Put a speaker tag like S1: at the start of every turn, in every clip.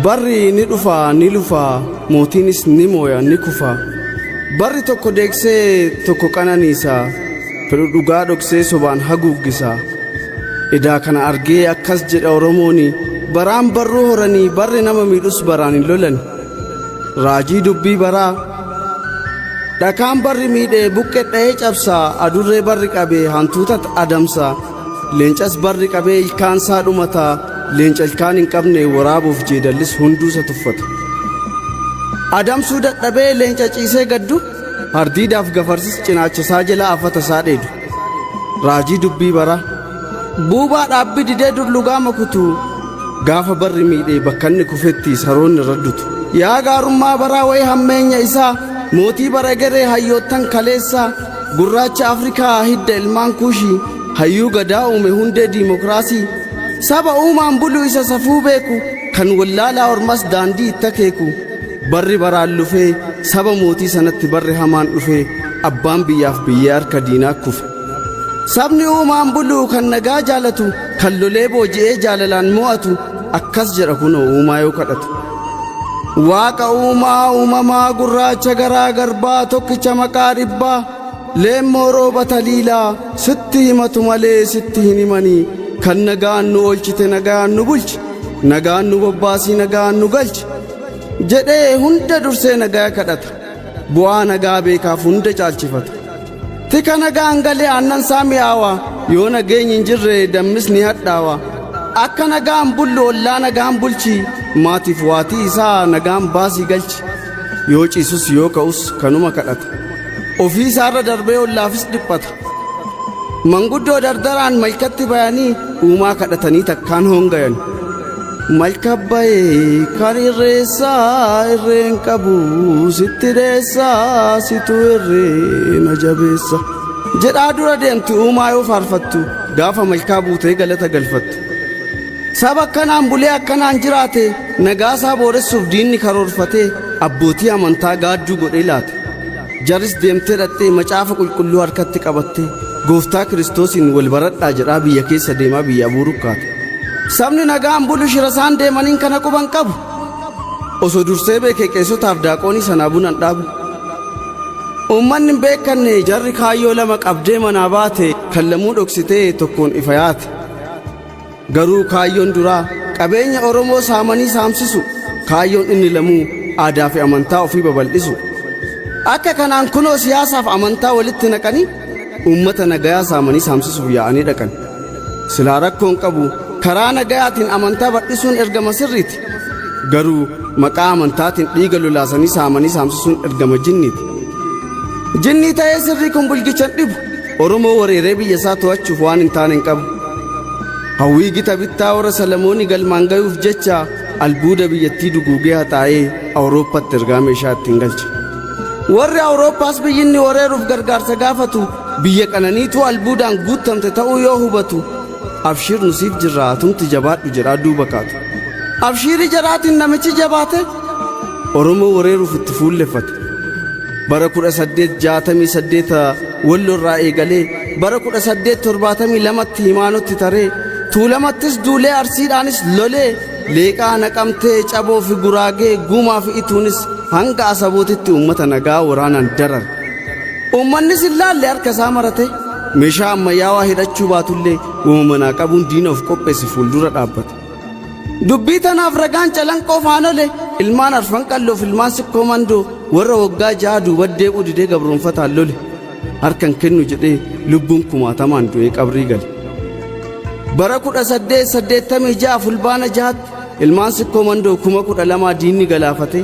S1: Barri ni dhufa ni lufa, mootiinis ni mooya ni kufa. Barri tokko deegsee tokko qananiisa, fedhu dhugaa dhoksee sobaan haguuggisa. Edaa kana argee akkas jedha Oromooni, baraan barruu horanii barri nama miidhus baraan hin lolani. Raajii dubbii baraa. Dhakaan barri miidhe buqqee dha'ee cabsa, adurree barri qabe hantuuta adamsa. Leencas barri qabee ilkaan isaa dhumata, leenca ilkaan hin qabne waraabuuf jeedallis hunduu isa tuffata. Adamsuu dadhabee leenca ciisee gaddu, hardiidaaf gafarsis cinaacha isaa jala afata isaa dheedu. Raajii dubbii baraa. Buubaa dhaabbii didee dur lugaama kutu, gaafa barri miidhee bakka inni kufetti saroonni irra dutu. Yaa gaarummaa baraa wayii hammeenya isaa, mootii bara geree hayyoottan kaleessaa, gurraacha Afrikaa hidda ilmaan kuushii, hayyuu gadaa uume hundee diimokiraasii, saba uumaan bulu isa safuu beeku, kan wallaalaa ormas daandii itti akeeku. Barri baraan lufee saba mootii sanatti barri hamaan dhufee abbaan biyyaaf biyyee harka diinaa kufe. Sabni uumaan bulu kan nagaa jaalatu, kan lolee booji'ee jaalalaan mo'atu, akkas jedha kunoo uumaa yoo kadhatu. Waaqa uumaa uumamaa gurraacha garaa garbaa tokkicha maqaa dhibbaa, leemmoo rooba taliilaa sitti himatu malee sitti hin himanii, kan nagaan nu oolchite nagaan nu bulchi, nagaan nu bobbaasii nagaan nu galchi jedhee hunda dursee nagaa kadhata. Bu'aa nagaa beekaaf hunda caalchifata. Tika nagaan galee aannan isaa mi'aawa, yoo nageenyi hin jirre dammis ni hadhaawa. Akka nagaan bullu ollaa nagaan bulchi, maatiif waatii isaa nagaan baasii galchi. Yoo ciisus yoo ka'us kanuma kadhata. Ofii isaarra darbee ollaafis dhiphata. Manguddoo dardaraan malkatti bayanii uumaa kadhatanii takkaan hongayan. Malka bayee kan irreessaa irreen qabu sitti dheessaa situ irree na jabeessa. Jedhaa dura deemti uumaa yoo faarfattu gaafa malkaa buutee galata galfattu. Saba akkanaan bulee akkanaan jiraate nagaasaa booressuuf diinni karoorfatee abbootii amantaa gaadduu godhee laate. Jaris deemtee dhaqxee macaafa qulqulluu harkatti qabattee gooftaa Kiristoosiin wal baradhaa jedhaa biyya keessa deemaa biyya abuuruu kaate. Sabni nagaan bulu shira isaan deemaniin kana quban qabu. Osoo dursee beekee qeessotaaf daaqoonii sanaa bunan dhaabu. Uummanni hin beekanne jarri kaayyoo lama qabdee manaa baate kan lamuu dhoksitee tokkoon ifa yaate. Garuu kaayyoon duraa qabeenya Oromoo saamanii saamsisu, kaayyoon inni lamuu aadaa fi amantaa ofii babal'isu. Akka kanaan kunoo siyaasaaf amantaa walitti naqanii uummata nagayaa saamanii saamsisuuf yaa'anii dhaqan. Silaa rakkoon qabu karaa nagayaatiin amantaa bal'isuun ergama sirriiti. Garuu maqaa amantaatiin dhiiga lolaasanii saamanii saamsisuun ergama jinniiti. Jinnii ta'ee sirrii kun bulgicha hin dhibu. Oromoo wareeree biyya isaa to'achuuf waan hin taane hin qabu. Hawwii gita bittaa warra Salamoonii galmaan gayuuf jecha albuuda biyyattii duguugee haxaa'ee Awurooppatti ergaa meeshaa ittiin galche. Warri Awurooppaas biyyi inni wareeruuf gargaarsa gaafatu biyya qananiituu albuudaan guuttamte ta'uu yoo hubatu abshiir nu siif jirra atumti jabaadhu jedhaa duuba kaatu. Abshiirii jaraatiin namichi jabaate Oromoo wareeruuf itti fuulleffate. Bara 1868 Walloo irraa eegalee bara 1872tti Himaanotti taree Tuulamattis duulee Arsiidhaanis lolee Leeqaa Naqamtee Caboo fi Guraagee Guumaa fi Ituunis hanga Asabootitti uummata nagaa waraanaan darare. Uummannis hin laalle harka isaa marate meeshaa ammayyaawaa hidhachuu baatullee wama manaa qabuun diina of qopheesse fuuldura dhaabbate. Dubbii tanaaf ragaan Calanqoo Faanole ilmaan Arfan Qalloof ilmaan Sikkoo Mandoo warra waggaa 6 duuba deebi'u didee gabroonfataan lole harkan kennu jedhee lubbuun kumaatamaan du'ee qabrii gale. Bara 1886 Fulbaana 6tti ilmaan Sikkoo Mandoo 12,000 diinni galaafate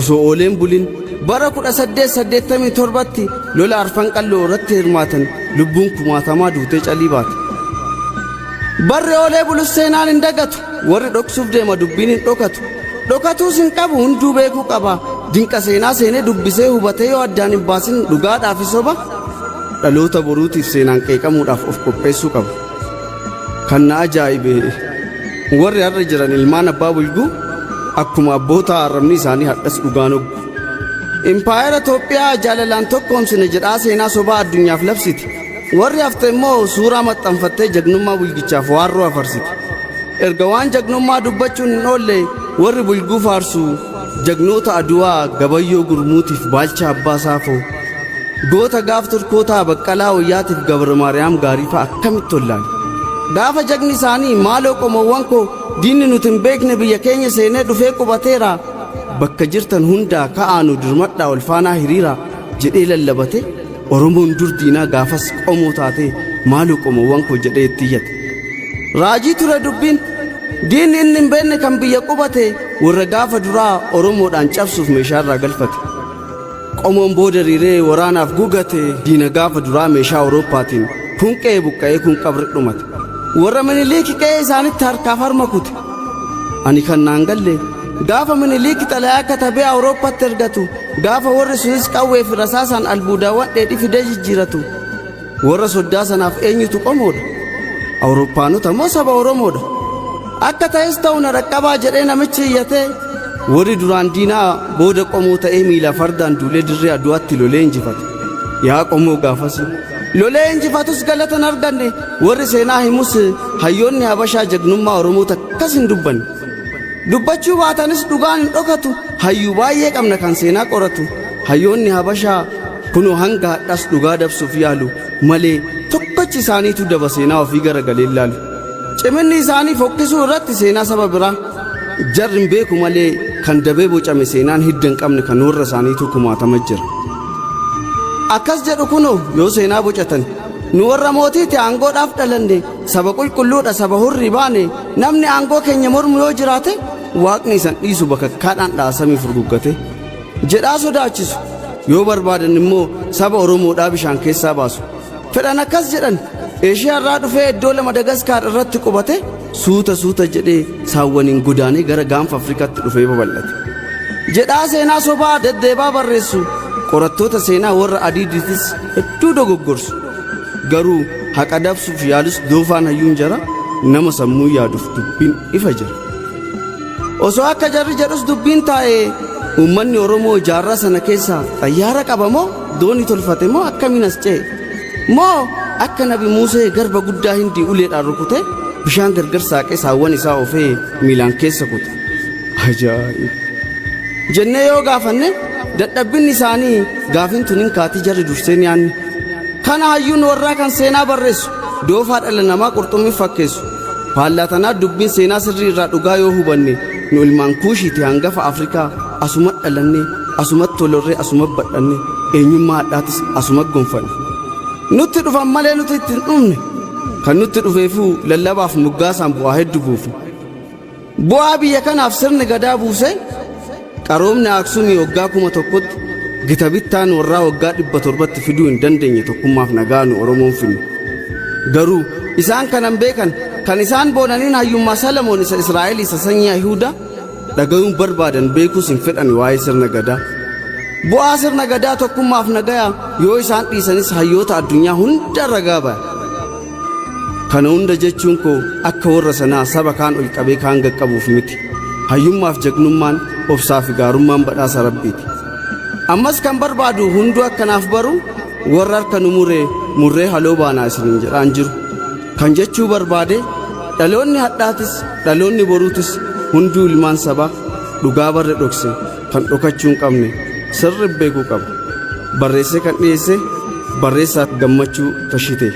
S1: osoo ooleen bulin bara 1887tti lola Arfan Qalloo irratti hirmaatan lubbuun kumaatamaa duutee calii baate. Barri oolee bulus seenaan hin dagatu, warri dhoksuuf deema dubbiin hin dhokatu. Dhokatuus hin qabu hunduu beekuu qaba. Dinqa seenaa seenee dubbisee hubatee yoo addaan hin baasin dhugaadhaa fi soba dhaloota boruutiif seenaan qeeqamuudhaaf of qopheessuu qaba. Kan na ajaa'ibe warri har'a jiran ilmaan abbaa bulguu akkuma abboota arrabni isaanii hadhas dhugaan hoggu. Impaayera Itoophiyaa jaalalaan tokkoomsine jedhaa seenaa sobaa addunyaaf labsiti. Warri hafte immoo suuraa maxxanfattee jagnummaa bulgichaaf waarroo afarsiti. Erga waan jagnummaa dubbachuun hin oolle Warri bulguu faarsu jagnoota Aduwaa Gabayyoo Gurmuutiif Baalchaa Abbaa Saafoo, goota gaaf Turkootaa Baqqalaa Wayyaatiif Gabra Maariyaam Gaariifaa akkamitti wallaale? Gaafa jagni isaanii maaloo qomoowwan koo diinni nuti hin beekne biyya keenya seenee dhufee qubateera, bakka jirtan hundaa ka'aa nu dirmadhaa ol faanaa hiriiraa jedhee lallabate, Oromoon dur diinaa gaafas qomoo taatee maaloo qomoowwan koo jedhee itti iyyate. Raajii ture dubbiin. Diinni inni hin beekne kan biyya qubate warra gaafa duraa Oromoodhaan cabsuuf meeshaa irraa galfate. Qomoon booda riiree waraanaaf gugate diina gaafa duraa meeshaa Awurooppaatiin kun qe'ee buqqa'ee kun qabri dhumate. Warra Miniliiki qe'ee isaanitti harkaaf harma kute. Ani kan naan galle gaafa Miniliiki xalayaa katabee Awurooppaatti ergatu, gaafa warri sunis qawwee fi rasaasaan albuudaawwan dheedhii fidee jijjiiratu, warra soddaa sanaaf eenyutu qomoodha? Awurooppaanota moo saba Oromoodha? Akka ta'es ta'u na dhaqqabaa jedhee namichi iyyatee, warri duraan diinaa booda qomoo ta'ee miila fardaan duulee dirree Aduwaatti lolee injifate. Yaa qomoo gaafasii! Lolee injifatus galata hin arganne, warri seenaa himus hayyoonni Habashaa jagnummaa Oromoo takkas hin dubbanne. Dubbachuu baatanis dhugaan hin dhokatu, hayyuu baay'ee qabna kan seenaa qoratu. Hayyoonni Habashaa kunoo hanga hadhaas dhugaa dabsuuf yaalu malee tokkochi isaaniitu daba seenaa ofii garagalee hin laalu. Ciminni isaanii fokkisuu irratti seenaa saba biraa. Jarri hin beeku malee kan dabee bocame seenaan hidda hin qabne kan warra isaaniitu kumaatama jira. Akkas jedhu kunoo yoo seenaa bocatan, nu warra mootiiti aangoodhaaf dhalanne, saba qulqulluudha saba hurrii baane, namni aangoo keenya mormu yoo jiraate waaqni isan dhiisu bakakkaadhaan dhaasamii furguggate jedhaa sodaachisu. Yoo barbaadan immoo saba Oromoodhaa bishaan keessaa baasu. Fedhan akkas jedhan, Eeshiyaa irraa dhufee iddoo Madagaskaar irratti qubate, suuta suuta jedhee saawwaniin godaanee gara gaanfa Afrikaatti dhufee babal'ate jedhaa seenaa sobaa deddeebaa barreessu. Qorattoota seenaa warra adiidiitis hedduu dogoggorsu. Garuu haqa dabsuuf yaalus doofaan hayyuun jara nama sammuu yaaduuf dubbiin ifa jira. Osoo akka jarri jedhus dubbiin taa'ee, uummanni Oromoo jaarraa sana keessa xayyaara qaba moo doonii tolfate moo akkamiin as ce'e? Moo akka Nabi Muusee garba guddaa Hindii uleedhaan rukutee bishaan gargar saaqee saawwan isaa oofee miilaan keessa kute? Ajaa'ib! Jennee yoo gaafanne dadhabbinni isaanii gaafin tun hin kaatii jarri dursee ni yaanne. Kana hayyuun warraa kan seenaa barreessu doofaa dhala namaa qurxummii fakkeessu. Faallaa tanaa dubbiin seenaa sirrii irraa dhugaa yoo hubanne, nu ilmaan Kuushiiti hangafa Afrikaa, asuma dhalanne, asumatti tolorree, asuma badhanne, eenyummaa hadhaatis asuma gonfanne. Nutti dhufan malee nuti itti hin dhufne. Kan nutti dhufeefuu lallabaaf moggaasaan bu'aa hedduu buufne. Bu'aa biyya kanaaf sirni gadaa buuse, qaroomni Aksumii waggaa 1000tti, gita bittaan warraa waggaa 700tti fiduu hin dandeenye tokkummaaf nagaa nu Oromoon finne. Garuu isaan kanan beekan kan isaan boonaniin hayyummaa Salamoon isa Israa'el isa sanyii Ayihudaa dhagayuun barbaadan, beekuus hin fedhan waa'ee sirna gadaa. Bu'aa sirna gadaa tokkummaaf nagayaa yoo isaan dhiisanis hayyoota addunyaa hunda ragaa baya. Kana hunda jechuun koo akka warra sanaa saba kaan ol qabee kaan gaqqabuuf miti. Hayyummaaf jagnummaan, obsaa fi gaarummaan badhaasa Rabbiiti. Ammas kan barbaadu hunduu akkanaaf baru, warra harka nu mure murree haloo baanaa isiniin jedhaan jiru. Kan jechuu barbaade, dhaloonni hadhaatis dhaloonni boruutis hunduu ilmaan sabaa dhugaa barre dhokse kan dhokachuu hin qabne sirri beekuu qaba. Barreessee kan dhiyeesse barreessaa Gammachuu Tashitee.